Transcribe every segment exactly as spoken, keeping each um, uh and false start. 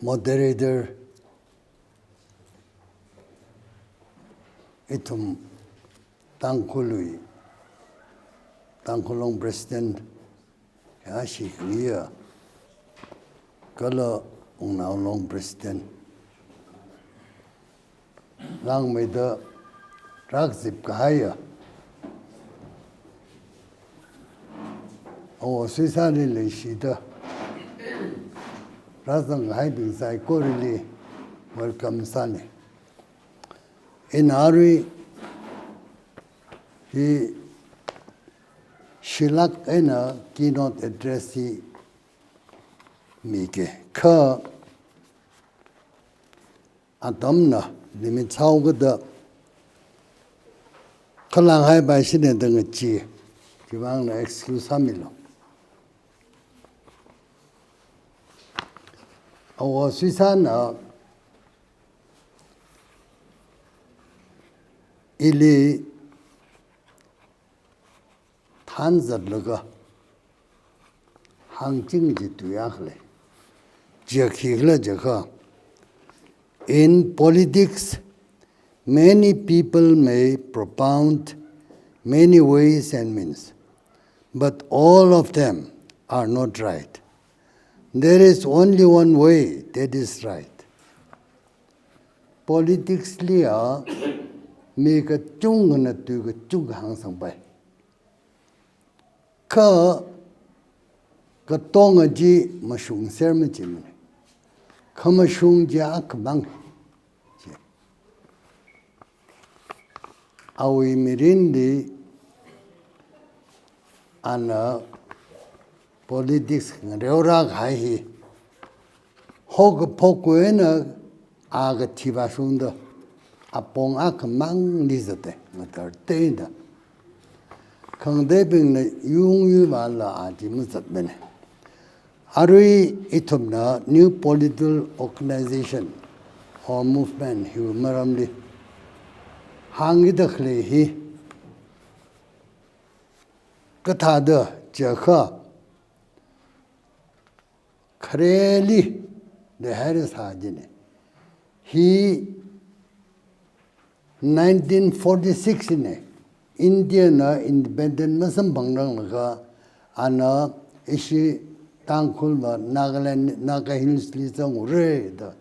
Moderator, ithum Tangkhulwui, Tangkhul Long President, ya shi khangiya, kala Wungnao Long President, langmeida rākazip kahaiya, Awo Suisāli leishida rāzang kahaibing saikorali welcome sāni. Ina arui hi shilāk eina keynote address hi miki. Kha atamna limit sāhaokida khalang haipai shine da ngachi, chiwuivangna excuse sāmilu. Awo Suisāna ili thanzatlaga hāngching kaji tui akha lei. Chi khikhala jiakha, in politics, many people may propound many ways and means, but all of them are not right. There is only one way that is right. Politics liya mi kachungkhana tui kachungkha hāngsangpai. Kha katonga chi mashungser majimana. Khamashung chi akhamang. Awui mirinli ana politics ngareorā kahai hi haokaphok eina a kathi vāshungda apong akhamangli zata, ngatar teida. Khangateibingna yungyu vāla a chi mazatmana. Arui ithumna new political organization or movement hiwui maramli hāngkida khalei hi kathāda jiakha, khareli leihairasā jina. Hi nineteen forty-six na Indiana independent masamphangranglakha, ana ishi Tangkhulva Nagaland, Naga Hillsli zangura da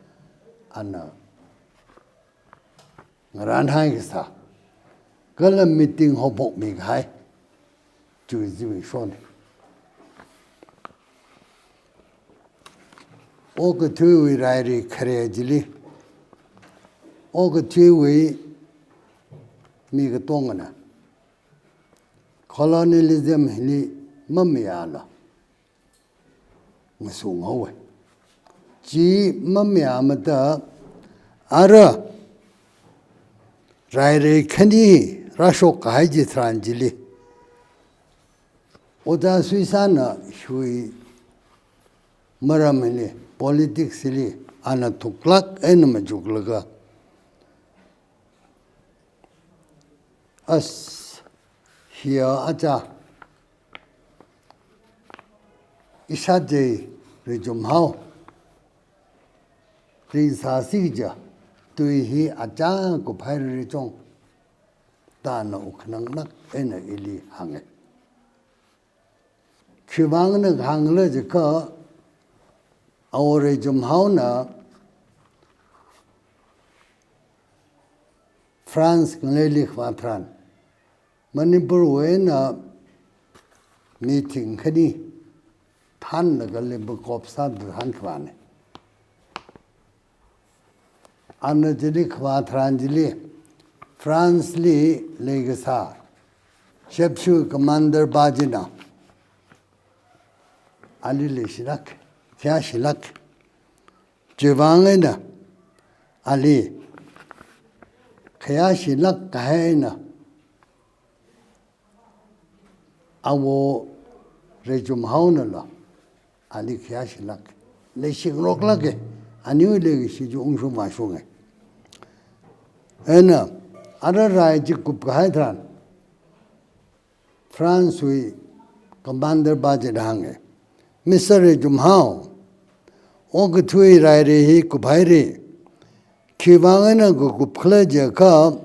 ana ngarānhai kasā, kala meeting haophokmi kahai, chiwui ziwui shon. Okathuiwui rairi khare chili, okathuiwui mi katongana colonialism hili mamayāla ngasunghaowa. Chi mamayāmada ara rairi khani rāshok kahai chitharan chili, Ojā Suisāna hiwui maram hili, politics hili ana thuklāk eina machuklaga, as, hiya aja Ishājei Reijumhao ringsāsi kaja tui hi aja kuphaira chong da ana wukkhananglāk eina ili hānga. Khiwuivangna hāngkhala jiakha, Awo Reijumhaona France ngaleili khavā tharan, Manipurwui eina mi thingkhani thanlaga limba kop sāda thankhavāna. Ana chili khavā tharan chili, Franceli leikasā shepshu commander pa china ali leishilāk, khayāshilāk. Chiwuivang eina ali khayāshilāk kahai eina Awo Reijumhaonala ali khayāshilāk, leishingaroklāka, aniwui leikashi chi ungshung vāshunga. Eina ara rai chi kupkahai tharan, Francewui commander pa china hānga, Mister Reijumhao, okathui rairei hi kuphaira. Khiwuivang eina kakup khala jiakha,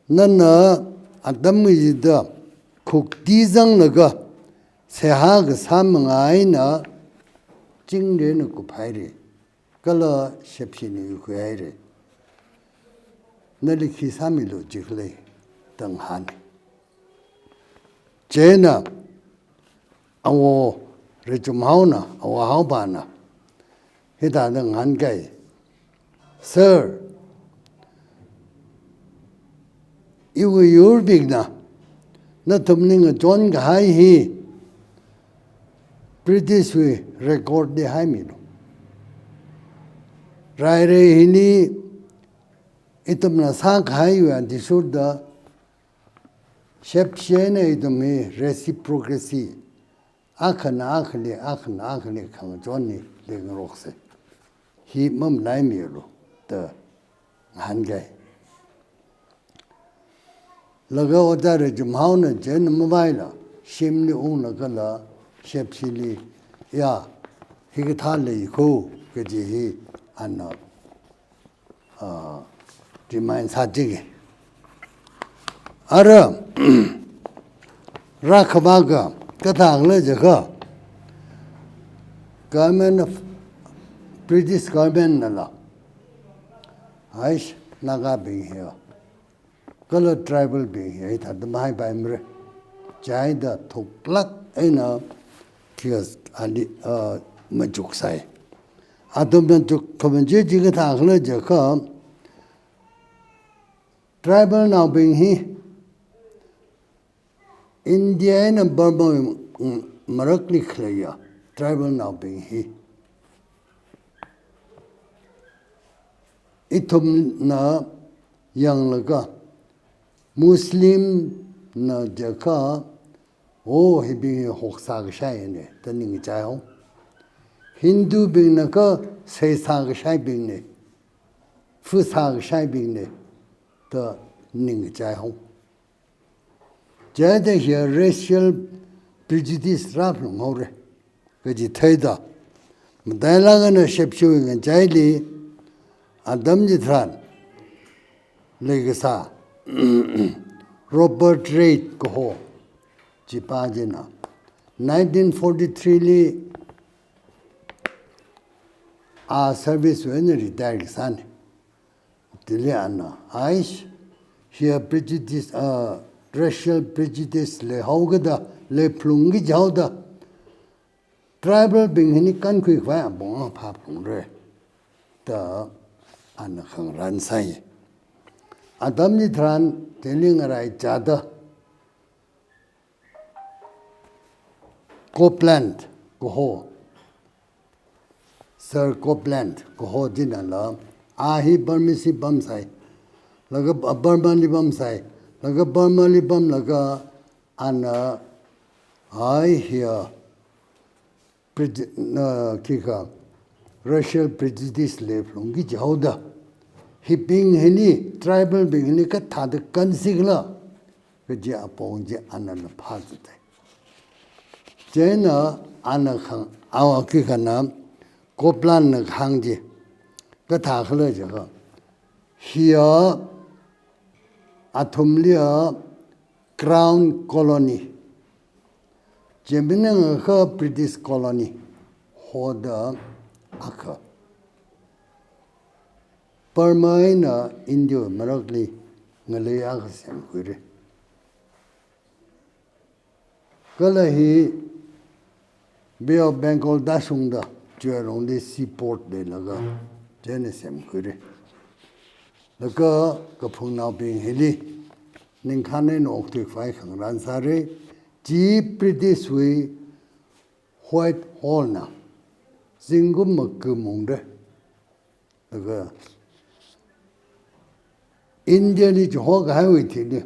nana atam chida khukti zanglaga seihā kasā manga eina chingri eina kuphaira. Kala shepshina yuikhuihaira. Nali khi sāmilu jikhala da ngahāna. Chieina awo Rechumhaona, awo Haopana hithāda ngahānkai. Sir, iwui yurbingna nathumli ngachon kahai hi British wui record li haimilu. Rairei hili ithumna sākahaiwui athishurda shepshi eina ithum hi reciprocity, akhana akhali, akhana akhali khangachon hi leingaroksa. Hi mamalaimilu da ngahānkai. Laga Ojā Rechumhaona chieina mavaila shimli unglaga kala shepshili, ya, hikathā lei kho kaji hi ana, ah, remind sāchingki. Ara, rākhavā akha kathākhala jiakha, government of, British government nala, aish, Nagabing hiya, kala tribal bing hi hithāda mahaipaimara. Chieina thuklāk eina khi ali, ah, machuksai. Athumna chukkhamaja chi kathākhala jiakha, tribal naobing hi India eina Burma, mm, marakli khaleiya tribal naobing hi ithumna yanglaga, Muslimna jiakha, o, hibing hi hoksā kashaina da ningchai haowa. Hindubingna kha seisā kashaibingna, fusā kashaibingna da ningchai haowa. Chithāda hiya racial prejudice rāphalung haora kaji theida, matailāk eina shepshiwui ngachaili atam chitharan leikasā Robert Reid kaho chipā china nineteen forty-three li a service wui eina retire kasāna. Chili ana, aish, hiya prejudice, ah, racial prejudice leihaokida, leiphalungki jihaoda, tribal bing hili kankhuikhavai apong phāphalungra da ana khangarān sāi. Atam chitharan chili ngaraichāda Copeland kaho, Sir Copeland kaho chinala, a hi Burmese li pamsai, laga Burma li pamsai, laga Burma li pamlaga ana, ai hiya, preju-, na, khikha, racial prejudice leiphalungki jihaoda, hibing hili, tribal bing hili kathāda kansikhala kaji apong chi anala phāzatei. Chieina ana khang, awa khikhana, Copelandna kahāng chi kathākhala jiakha, hiya athumliya Crown Colony, chi maningakha British Colony hoda akha, Burma eina India marakli ngalei akha semkhuira. Kala hi Bay of Bengal tāshungda chiwui alungli seaport leilaga chieina semkhuira. Laga kaphungnaobing hili ningkhān eina okthuikhavai khangarān sāra. Chi British wui Whitehall na zingkum maga mungda, laga India li chihokahaiwui thili,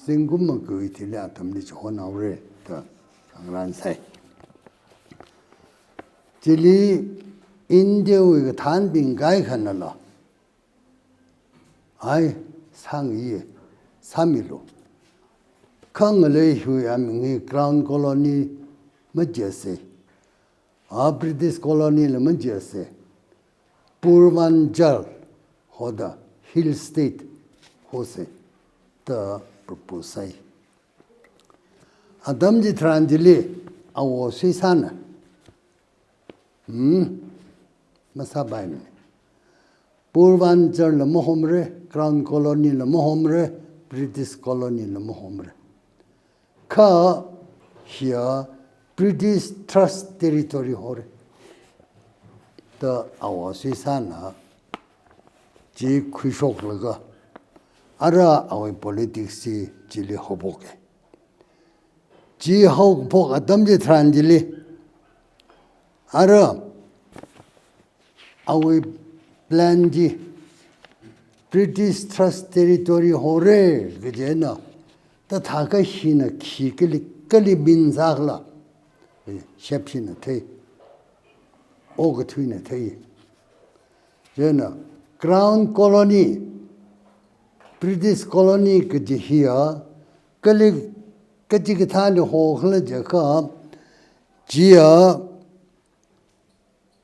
zingkum magawui thili athumli chihonhaora da khangarān sāi. Chili India wui kathānbing kaikhanala, ai, sāngayi, sāmilu. Kha ngalei hiwui aming hi Crown Colony majasa. a British colony la majiasa, Purvanchal hoda hill state hosa da propose sai. Atam chitharan chili Awo Suisana, hmm, masāpaimana. Purvanchal la mahomra, Crown Colony la mahomra, British Colony la mahomra. Kha hiya British Trust Territory hora da Awo Suisana chi khuishoklaga, ara awui politics chi chili haophoka. Chi haophok atam chitharan chili, ara awui plan chi British Trust Territory hora kajina, tathākha hina khi kali, kali min sākhala, shepshina thei, okathuina thei. Chieina Crown Colony, British Colony kaji hiya kali, kachikathāli hokhala jiakha, chiya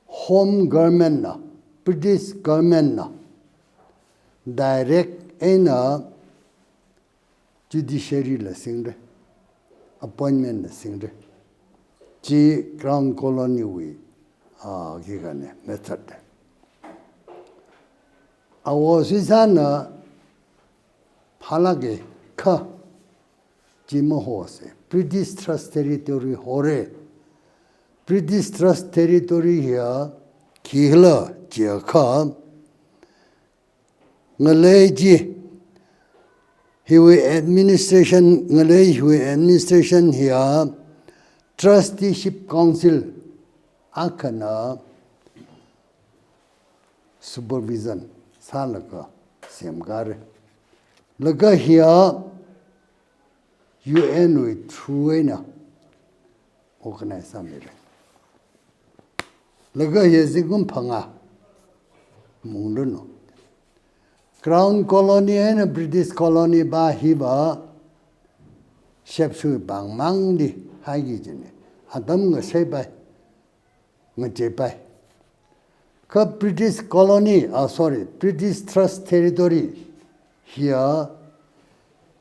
Home Government na, British Government na direct eina judiciary la singra, appointment la singra. Chi Crown Colony wui, ah, khikha ne, method. Awo Suisana phālāka kha chi mahosa, British Trust Territory hora. British Trust Territory hiya khikhala jiakha, ngalei chi, hiwui administration, ngalei hiwui administration hiya Trusteeship Council akhana supervision sālaga semkara. Laga hiya U N wui through eina organize sāmira. Laga hiya zingkum phangā mungranu. Crown Colony eina British Colony va hiva shepshui pāng mangli haiki kajina. Atam ngasheipai, ngacheipai. Kha British Colony, ah, sorry, British Trust Territory hiya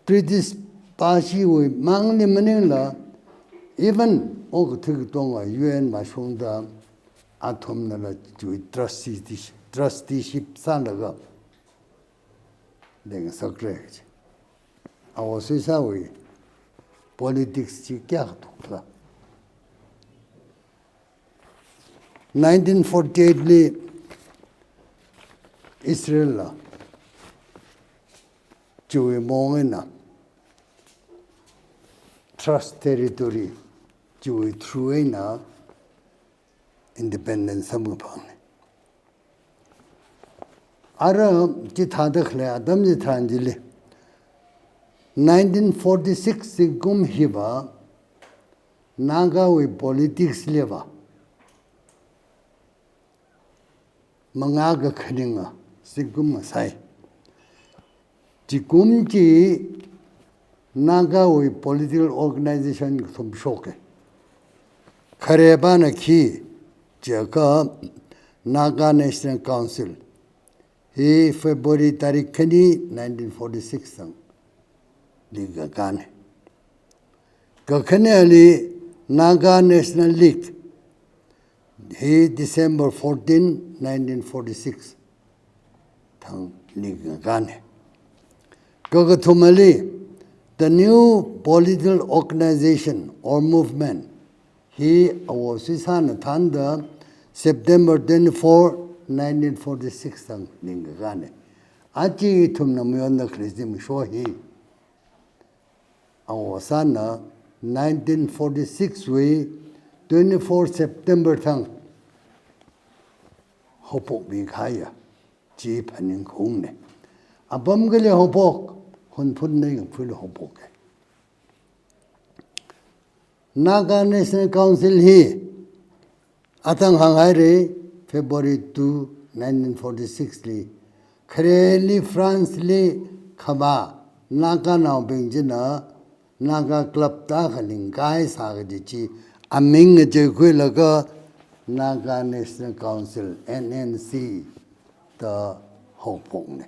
British pāshiwui mangli maningla, even okathui katonga U N mashungda athumnala chiwui trustee, trusteeship sālaga lengsakra kaji. Awo Suisawui politics chi kayākha thukkhala. Nineteen forty-eight li Israel la chiwui maong eina Trust Territory chiwui through eina independence samkaphangna. Ara chithāda khalei atam chitharan chili, nineteen forty-six zingkum hiva Nagawui politics liva mangā kakhaninga zingkum ngasai. Zingkum chi Nagawui political organization kathum shoka. Kharepana khi jiakha Naga National Council. Hi February tarik khani nineteen forty-six thang lingkakāna. Kakhaneli Naga National League. Hi December fourteen, nineteen forty-six thang lingkakāna. Kakathumali, the new political organization or movement. Hi Awo Suisana thānda September twenty-four, nineteen forty-six thang lingkakāna. Aja ithumna mayonda khalei zimiksho hi Awo Suisana nineteen forty-six wui twenty-four September thang haophokmi kahaiya chi phaningungna. Apam akhali haophok, Hunphunna yangphuili haophoka. Naga National Council hi athang hānghaira, February two, nineteen forty-six li. Khareli France li khavā Naganaobing china Naga Club da khalingkai sā kaji chi aming ngacheikhuilaga Naga National Council, N N C, da haophokna.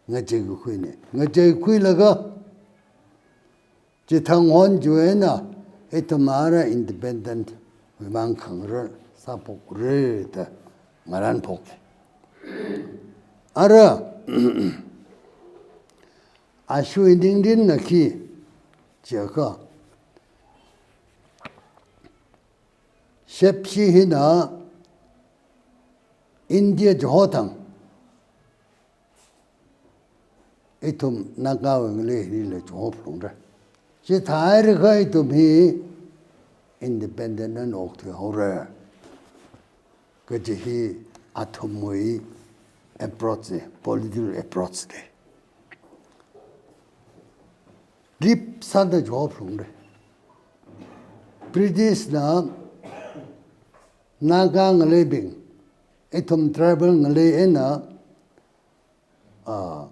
Ngacheikakhuina. Ngacheikakhuilaga chithang hon chiwui eina ithum ara independent wui vang khangarā sāphokra da ngaranphok. Ara ashui ningrinna khi jiakha, Shepshi hina India chihothang ithum Nagawui ngalei hili chihophungra. Chithāhaira kha ithum hi independent eina okthuihaora kaji hi athumwui approach ne, political approach ne. Rip sāda chihophungra. British na Naga ngaleibing, ithum tribal ngalei eina, ah,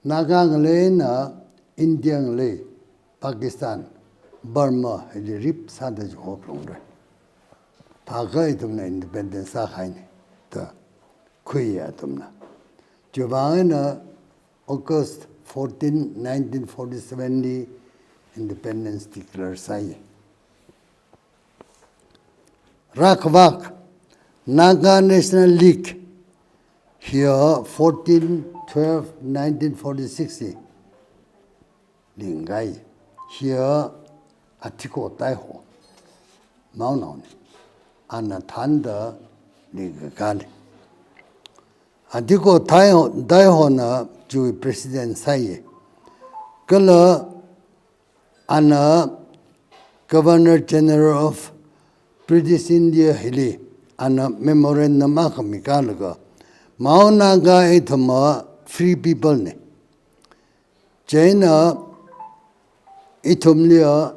Naga ngalei eina India ngalei, Pakistan, Burma hili rip sāda chihophungra. Phākha ithumna independence sākahaina da khuiya athumna. Chiwui vang eina August fourteen, nineteen forty-seven li independence declare sāya. Rākhavak Naga National League hiya fourteen twelve nineteen forty-six li lingkahai. Hiya Atiko Taiho, Maonaona, ana thānda lingkakāna. Atiko Taiho, Taihona chiwui president sāya. Kala ana Governor General of British India hili ana memorandum akha mikalaga, Mao Naga ithum a free people na. Chieina ithumli a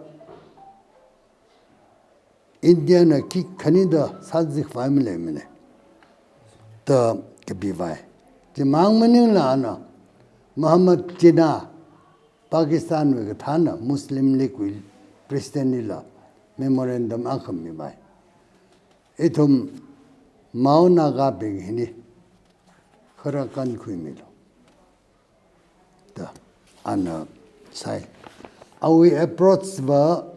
India na khikha khanida sāzikhavai maleimana da kapivai. Chimang maningla ana Muhammad Jinnah, Pakistan wui kathāna, Muslim League wui president lila memorandum akha mivai. Ithum Mao Nagabing hili kharā kankhuimilu da ana sai. Awui approach va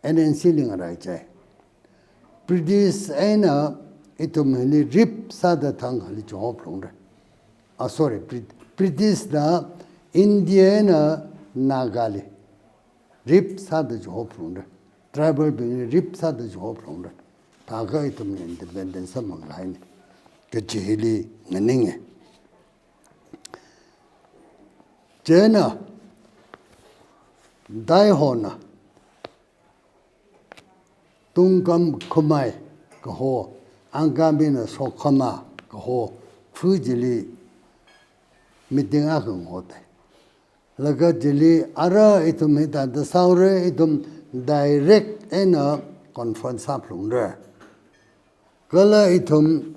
N N C li ngarāichai. British eina ithum hili rip sāda thang hili chihophungra. Ah, sorry, Brit-, British na India eina Naga li rip sāda chihophungra. Tribal bingli rip sāda chihophungra. Phākha ithum independence sāmang kahaina kaji hili nganinga. Chieina Taihona Tungkam Khumai kaho, Angamina Sokhama kaho, phu chili meeting akha ngahoda. Laga chili ara ithum hithāda sāhaora, ithum direct eina conference sāphungra. Kala ithum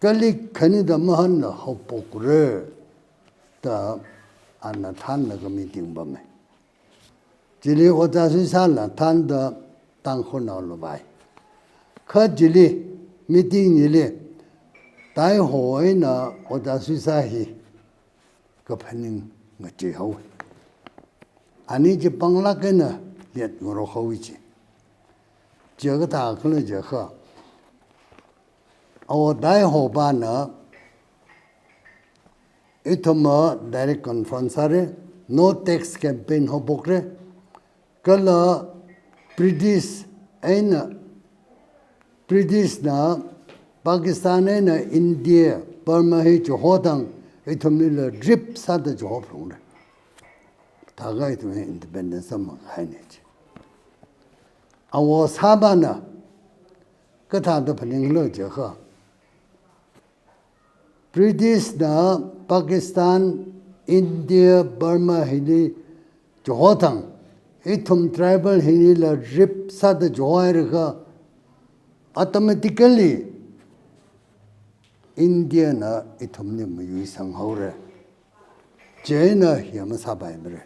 kalik khanida mahanla haophokra da ana thānlaga meeting pama. Chili Ojā Suisa la thānda Tangkhulnao luvai. Kha chili meeting chili Taiho eina Ojā Suisa hi kaphaning ngacheihao. Ani chi panglāk eina liat ngarokhaowa chi. Chi kathā khala jiakha, Awo Taiho pana ithum a direct conference sāra, no tax campaign haophokra, kala British eina, British na Pakistan eina India, Burma hi chihothang ithumlila rip sāda chihophungra. Thākha ithum hi independence sāmang kahaina chi. Awo Saba na kathāda phaninglu jiakha, British na Pakistan, India, Burma hili chihothang, ithum tribal hilila rip sāda chihohaira kha, automatically India na ithumli mayuisang haora. Chieina hi masāpaimara.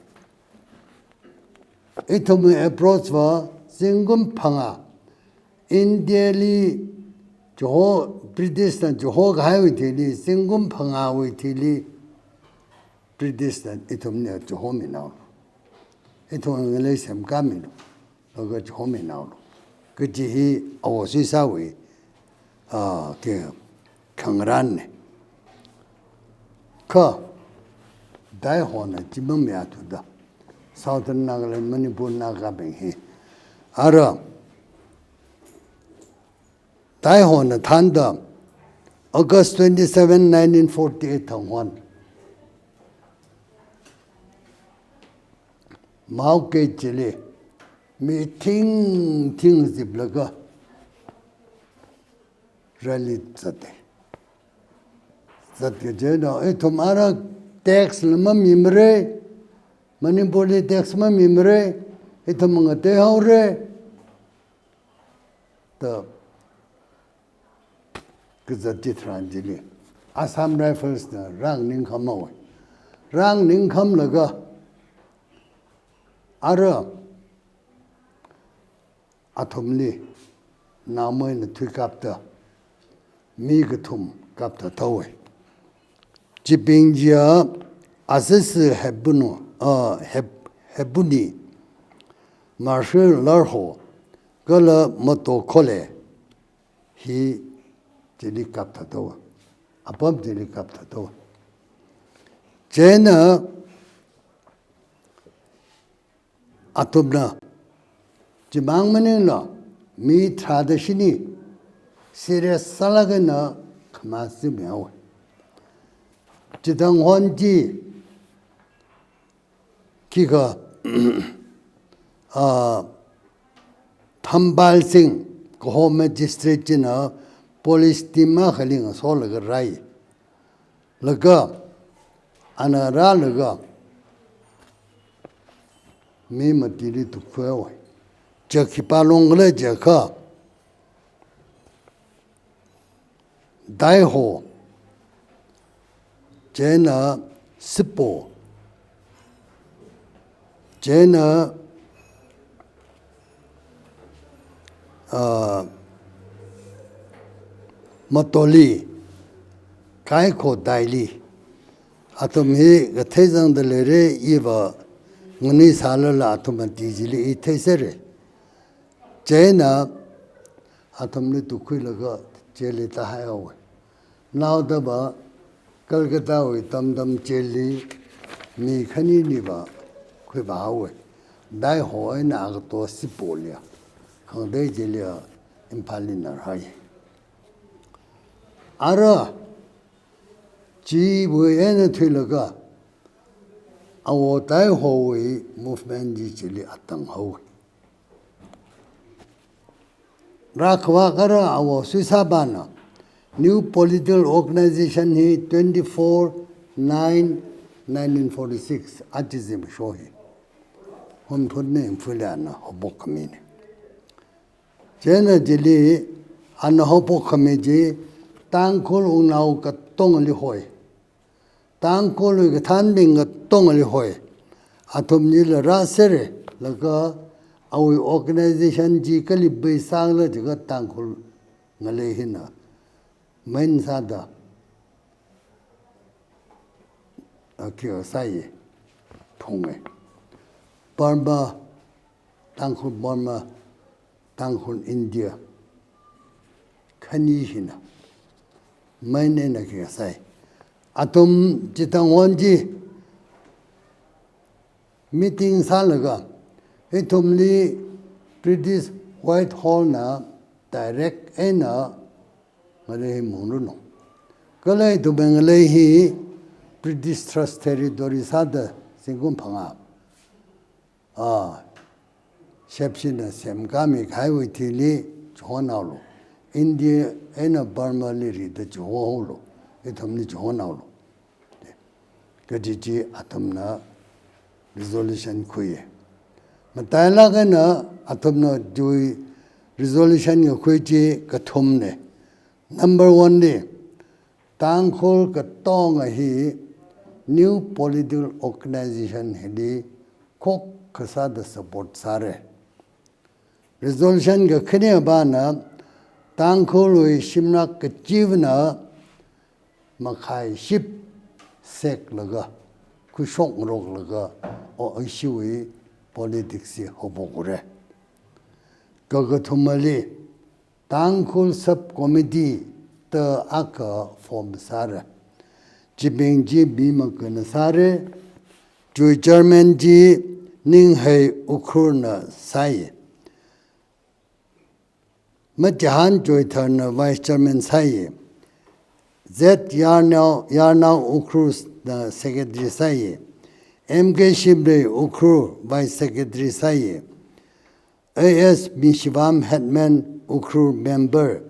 ithumwui approach va zingkum phangā, India li chiho, British na chiho kahaiwui thili, zingkum phangāwui thili, British na ithumli chihomina. Ithum ngalei semkāmina. Laga chihominaolu. Kaji hi awo sisāwui, ah, ke khangarānna. Kha, Daihona chi mamayāthuda. Southern Nagaland, Manipur, Nagabing hi. Ara, Daihona thānda, August twenty-seven, nineteen forty-eight thangwan. Mao ke chili, mi thing thing ziplaga rally zatta. Zatkaje na, ithum ara tax la mamimara, Manipurli tax mamimara, ithum ngateihaora. Da kazat chitharan chili, Assam Rifles na rānganingkhamhaowa. Rānganingkhamlaga, ara athumli, naomeina thuikapta, mi kathum kapthathaowa. Chibing chiya Asisi Hebunu, ah, Heb-, Hebuni, Marshal Larho, kala Mato Khole, hi chili kapthathaowa. Apam chili kapthathaowa. Chieina athumna, chimang maningla, mi tharāda shini, serious sālaga na khamā zimihaowa. Chithang hon chi, khikha, ah, Thambal Singh, kaho magistrate china police team akhali ngasolaga rai. Laga, ana rālaga, mi matili tukhuihaowa. Chi khipā longkhala jiakha, Daiho, chieina Sipho, chieina, ah, Matoli, kaikho Daili. Athum hi kathei zangda leira, iva ngani sālala athum ati chili i theisera. Chieina athumli tukhuilaga jail li tāhaihaowa. Naodava Kolkata wui Dam Dam jail li mi khaniniva khuivāhaowa. Daiho eina agato Sipho liya. Khangatei chiliya Imphal li narhai. Ara, chiwui eina thuilaga, awo Daihowui movement chi chili atanghaowa. Rākhavā kara awo Swisāpana, new political organization hi twenty-four nine nineteen forty-six, achi zimiksho hi. Hunphun ni Imphal li ana haophok khamina. Chieina chili ana haophok khami chi Tangkhul wungnao katongali hoi. Tangkhulwui kathānbing katongali hoi. Athum chila rāsera, laga awui organization chi kali bai sāngla jiakha Tangkhul ngalei hina main sāda, a, khi sāya, phunga. Burma, Tangkhul Burma, Tangkhul India, khani hina main eina khi sāi. Athum chithang hon chi meeting sālaga, ithumli British Whitehall na direct eina ngalei hi mungranu. Kala ithumwui ngalei hi British Trust Territory sāda zingkum phangā, ah, shepshina semkāmi kahaiwui thili chihonaolu. India eina Burma li rida chihohaolu. Ithumli chihonaolu. Kaji chi athumna resolution khuiya. Matailāk eina athumna chiwui resolution ngakhui chi kathumna. Number one li, Tangkhul katonga hi new political organization hili khok kasāda support sāra. Resolution kakhanepana Tangkhulwui shimrak kachivana makhai ship seklaga, khuishok ngaroklaga, o ishiwui politics hi haophokra. Kakathumali, Tangkhul Sub Committee da akha form sāra. Chibing chi mi makana sāra. Chiwui chairman chi Ninghei Ukhrulna sāi. Matihan Joitharna vice chairman sāi. Z Yarnao, Yarnao Ukhrulna secretary sāi. M K Shimray Ukhrul vice secretary sāi. A S Mishivam Headman Ukhrul member,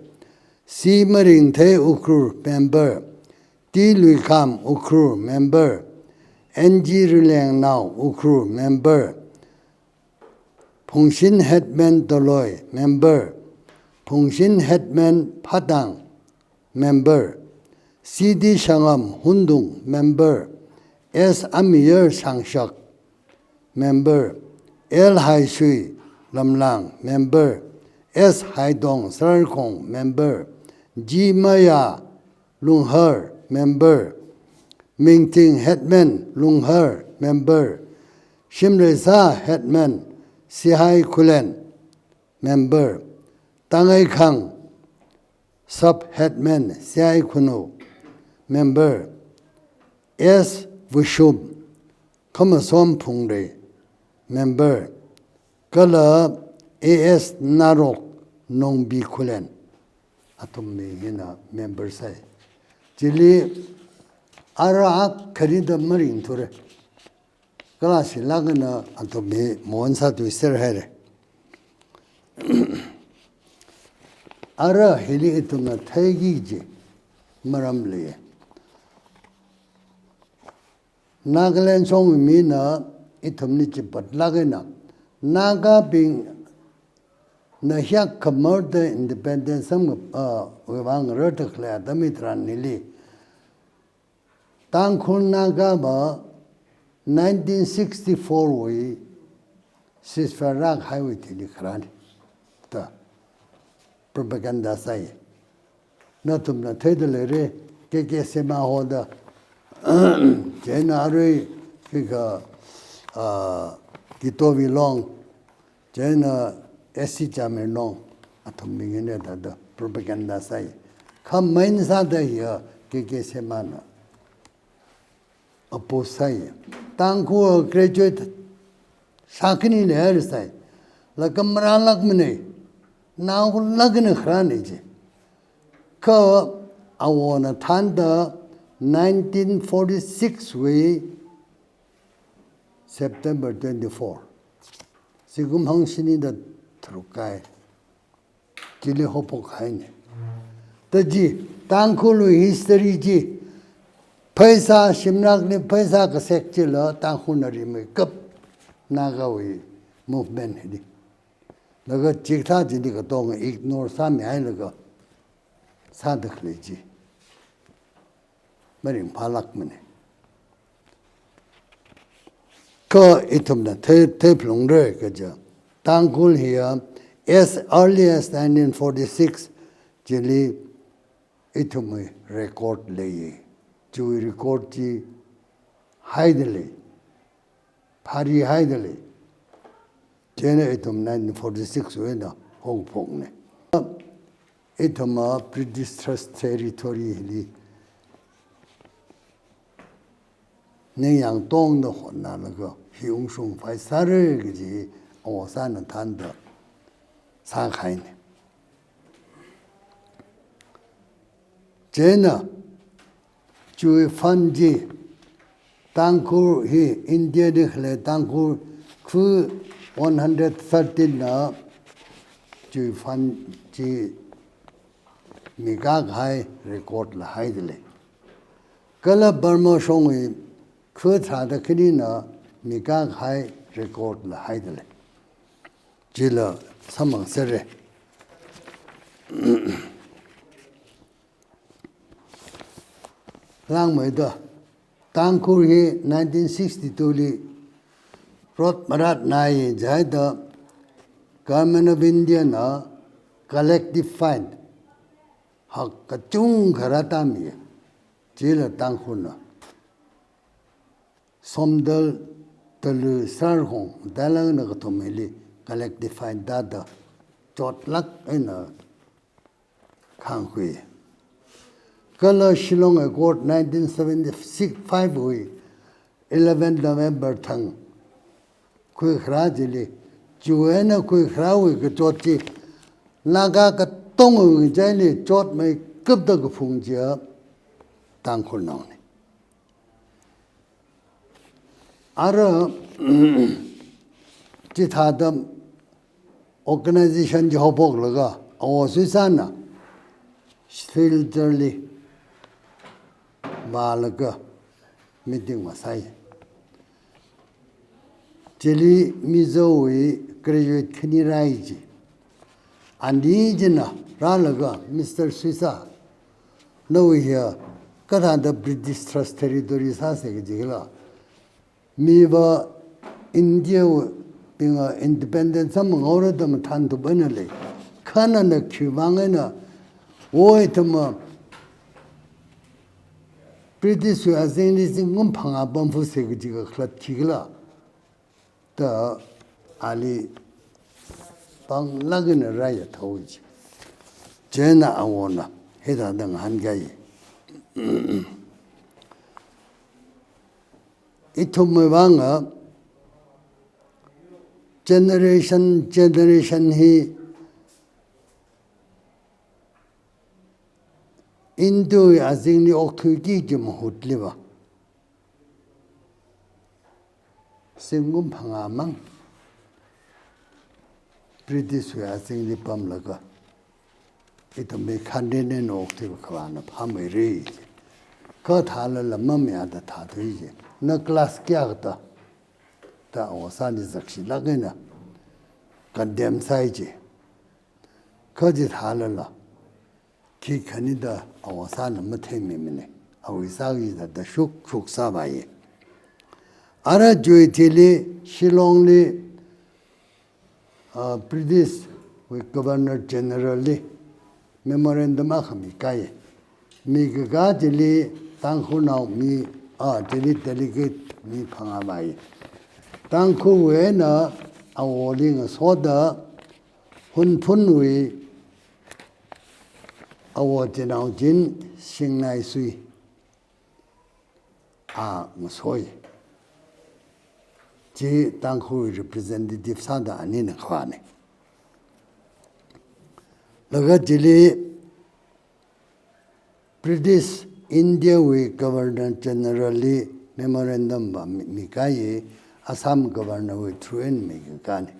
C Maringthei Ukhrul member, T Luikham Ukhrul member, N G Rilengnao Ukhrul member, Phungshin Headman Doloi member, Phungshin Headman Phatang member, C D Shangam Hundung member, S Amiyar Shangshak member, L Haishui Lamlang member, S Haidong Sararkhong member, G Maya Lunghar member, Mingting Headman Lunghar member, Shimreisa Headman Sihai Khulen member, Tangaikhang Sub Headman Sihai Khunou member, S Vushum Khamasom Phungre member, kala A S Narok Nongbi Khulen, athum mi hina member sāi. Chili ara kharida maringthura. Kala shilakna athum hi mon sāthuiser haira. Ara hili ithumna theiki kaji maram lei. Nagaland shong mina ithumli chipatlak eina, Nagabingna hiyākha marda independence samkap, ah, wui vang rarda khalei atam hitharan hili, Tangkhul Nagava nineteen sixty-four wui ceasefire rākahaiwui thili kharāna da propaganda sāi. Nathumna theida leira, K K Sema hoda, chieina arui, kika, ah, Kitovi Long, chieina S C Chamirnong, athum bing hina da, da propaganda sāi. Kha main sāda hiya K K Semana oppose sāi. Tangkhul graduate shākhani leihaira sāi. Laga marālākmana, naolākna kharāna ji. Kha awona thānda nineteen forty-six wui September twenty-four, zingkum hangshini da tharuk kahai chili haophokhaina. Da chi, Tangkhulwui history chi, pheisā shimlakli pheisā kasek chila Tangkhulna rimeikap Nagawui movement hili. Laga chikathā chili katonga ignore sāmihailaga sāda khalei chi maringphālākmana. Kha ithumna thei, theiphalungra kaja, Tangkhul hiya as early as nineteen forty-six chili ithumwui record leiya. Chiwui record chi haida lei, phārihaida lei. Chieina ithum nineteen forty-six wui eina haophokna. Ithumva British Trust Territory hili ningyāng tongda hotnalaga hi ungshung phai sāra kaji awosāna thānda sākahaina. Chieina chiwui fund chi, Tangkhul hi India li khalei Tangkhul khu one hundred thirteen na chiwui fund chi mikakahai record la haida lei. Kala Burma shongwui khu tharāda khanina mikakahai record la haida lei. Chila samphang sāra. Langmeida, Tangkhul hi nineteen sixty-two li rot marat nai jihaida Government of India na collective fine hak kachungkha rātami. Chila Tangkhulna somdal, talui, sārkhong, dalangna kathum hili collective fine tāda chotlāk eina khāngkhui. Kala Shillong Accord nineteen seventy-five wui eleven November thang khuikharā chili, chiwui eina khuikharāwui kachot chi Naga katongwui ngachaili chotmeikapta kaphung chiya Tangkhulnaona. Ara chithāda organization chi haophoklaga Awo Suisana Silchar li vālaga meeting vāsai. Chili Mizowui graduate khani rāi ji. Ani china rālaga, Mister Suisa, nawui hiya kathāda British Trust Territory sāsa kajila, miva India wui bingva independence sāmangaora da mathānthup eina lei. Kha nana khiwui vang eina, oi, ithumva British wui azingli zingkum phangā pamfusa kaji kakhalat khikhala da ali panglāk eina rāya thao ji. Chieina Awona hithāda ngahānkai. Ithumwui vang a generation, generation hi India wui azingli okthuiki kaji mahutliva zingkum phangā mang British wui azingli pamlaga ithum mi khanrine no okthui khavāna phāmeira. Kha thālala mamayāda thāthui ji. Na class kayākha ta, da Awo Suisali zakshilāk eina condemn sāi ji. Kha chithālala khikhanida Awo Suisana matheimimana. Awui sāki da da shuk shuk sāvāya. Ara chiwui thili Shillong li, ah, British wui Governor General li memorandum akha mikahai. Mikakā chili Tangkhulnao mi, ah, chili delegate mi phangā vāi. Tangkhulwui eina Awoli ngasoda Hunphunwui Awo Chinaochin Singnaisui a ngasoi. Chi Tangkhul representative sāda anina khavāna. Laga chili British India wui Governor General li memorandum vāmi, mikahai, Assam Governor wui through eina mikahai.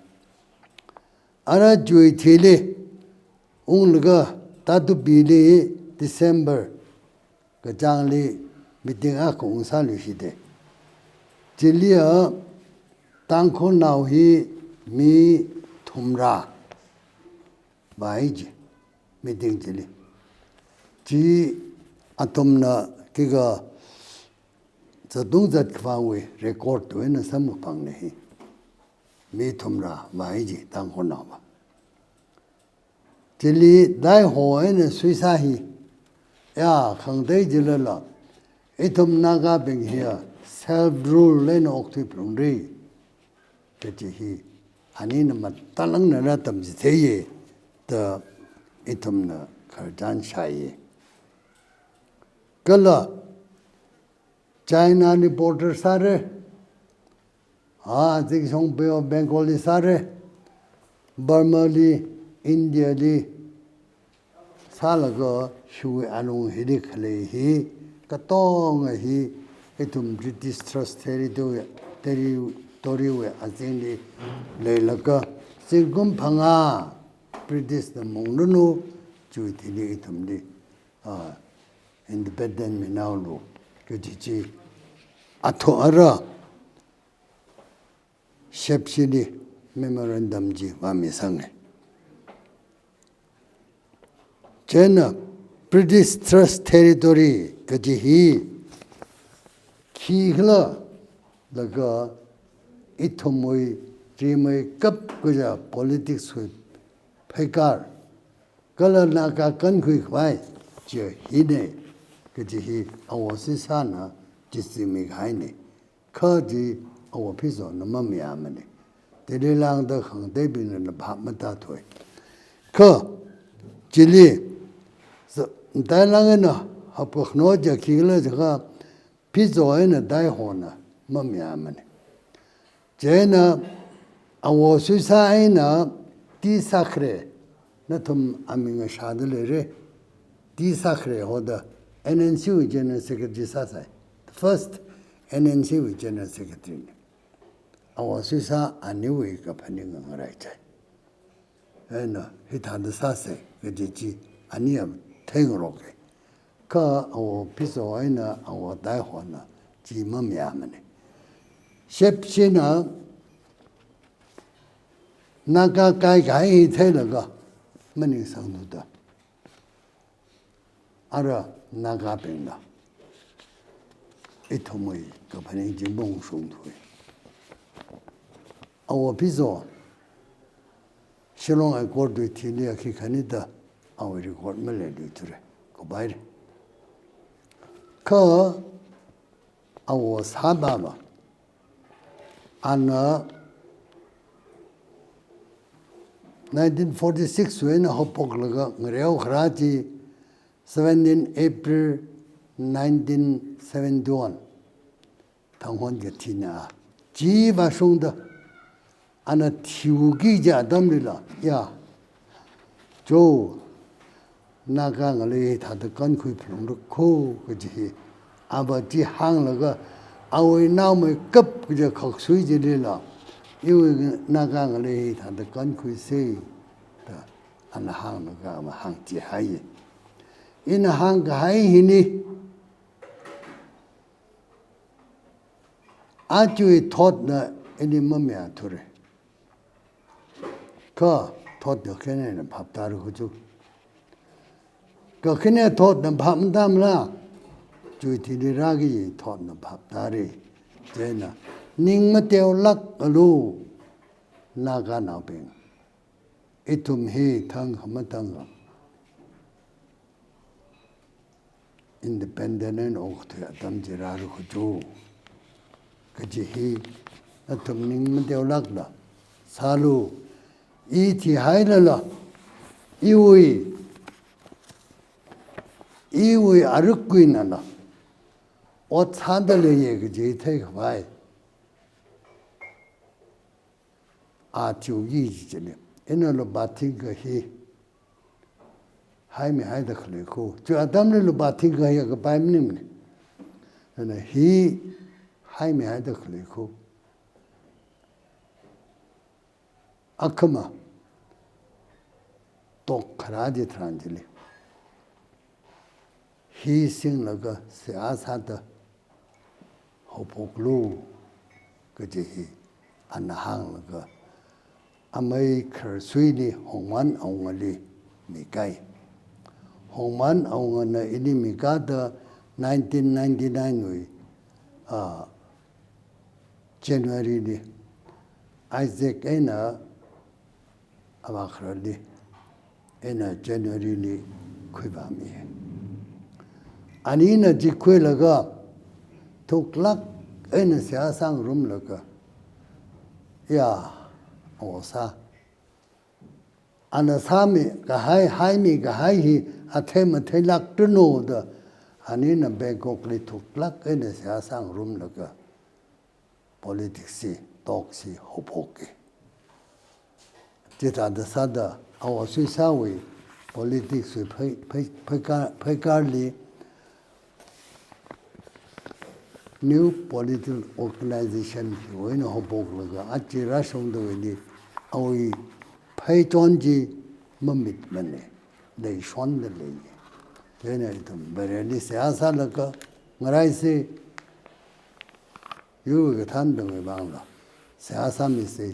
Ara chiwui thili unglaga Tatubili December kachāngli meeting akha ungsāluishita. Chiliya Tangkhulnao hi mi thumrā vāi ji meeting chili. Chi athumna khikha zatung zatkhavāwui record wui eina samkaphangna hi. Mi thumrā vāi ji Tangkhulnaova. Chili Laiho eina Suisa hi, ya, khangatei jilala, ithum Nagabing hiya self rule eina okthui phalungra kaji hi anina matalangna rātamchitheiya da ithumna khararchan shāya. Kala China li border sāra, ha, Zingshong Bay of Bengal li sāra, Burma li, India li sālaga hiwui alung hili khalei hi katonga hi ithum British Trust Territory, Territory wui azingli leilaga zingkum phangā British na mungranu, chiwui thili ithumli, ah, independent minaolu kaji chi athum ara Shepshili memorandum chi vāmisanga. Chieina British Trust Territory kaji hi khikhala laga ithumwui rimeikap kaja politics wui pheikar, kala Naga kankhui khavai, chi hina, kaji hi Awo Suisana chi zimikahaina. Kha chi Awo Phizona mamayāmana. Chili lāngda khangateibingna phap matāthui. Kha chili, sa-, matailāk eina hapkakhano chi khikhala jiakha, Phizo eina Taihona mamayāmana. Chieina Awo Suisa eina T. Sakhare, nathum aming ashāda leira. T. Sakhare hoda N N C wui General Secretary sāsai. The first N N C wui General Secretary na. Awo Suisa aniwui kaphaning ngaraichai. Eina hithāda sāsei kaji chi ani ya theingaroka. Kha Awo Phizo eina Awo Taihona chi mamayāmana. Shepshina Naga kaikahai hi theilaga maningsangthuda, ara Nagabingna ithumwui kaphaning chi maungshungthui. Awo Phizo Shillong Accord wui thili akhi khanida awui record maleiluithura. Kubai. Kha Awo Sababa, ana nineteen forty-six wui eina haophoklaga ngareo kharā chi seventeen April nineteen seventy-one. Thanghon kathina. Chi vāshungda, ana thiuki kaji atamlila, ya, cho, Naga ngalei hithāda kankhui phalungra kho kaji hi, ava chi hānglaga, awui naomeikap kaja khaksui chilila, iwui Naga ngalei hithāda kankhuisa da, ana hānglaga, ava hāngchihai. Ina hāngkahai hina, ajawui thotna ini mamayāthura. Kha thot kakhanena phaptāra khuchu. Kakhane thotna phap matāmala, chiwui thili rāki thotna phaptāra. Chieina, ning mateolākalu, Naganaobing. Ithum hi thang khamathang independent eina okthui atam chi rāra khuchu. Kaji hi nathum ning mateolākla sālu, i thihailala, iwui, iwui aruk kuinala ot sāda leiya kaji theikhavai. A thiuki kaji chili. Ina lupā thingkha hi haimihaida khalei kho. Chiwui atamli lupā thingkha hi kapai maningmana. Ana hi haimihaida khalei kho. Akhama tok kharā chitharan chili, hi singlaga seihā sāda haophoklu kaji hi ana hānglaga, amei kharsuili Hongman Aungali mikai. Hongman Aungana ili mikada nineteen ninety-nine wui, ah, January li, Isaac eina avā kharali, eina January li khuivāmi. Anina chi khuilaga, thuklāk eina seihā sāngarumlaga, ya, Awo Sa, ana sāmikahai, haimikahai hi athei matheilāktuno da, anina Bangkok li thuklāk eina seihā sāngarumlaga, politics hi, talks hi haophoka. Chithāda sāda, Awo Suisawui politics wui phei, phei, pheikar, pheikarli, new political organization hiwui eina haophoklaga, aja rāshungda wuili, awui pheichon chi mamitmana, leishonda lei. Chieina ithum Vareli seihā sālaga ngaraisa, yur kathānabingwui vangla seihā sāmisa,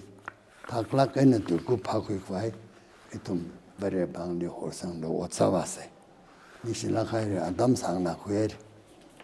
thuklāk eina tuikup phākhui khavai, ithum Vare vangli horsangda ot sāvāsa. Ningshilāk haira, atam sāngnā khuihaira.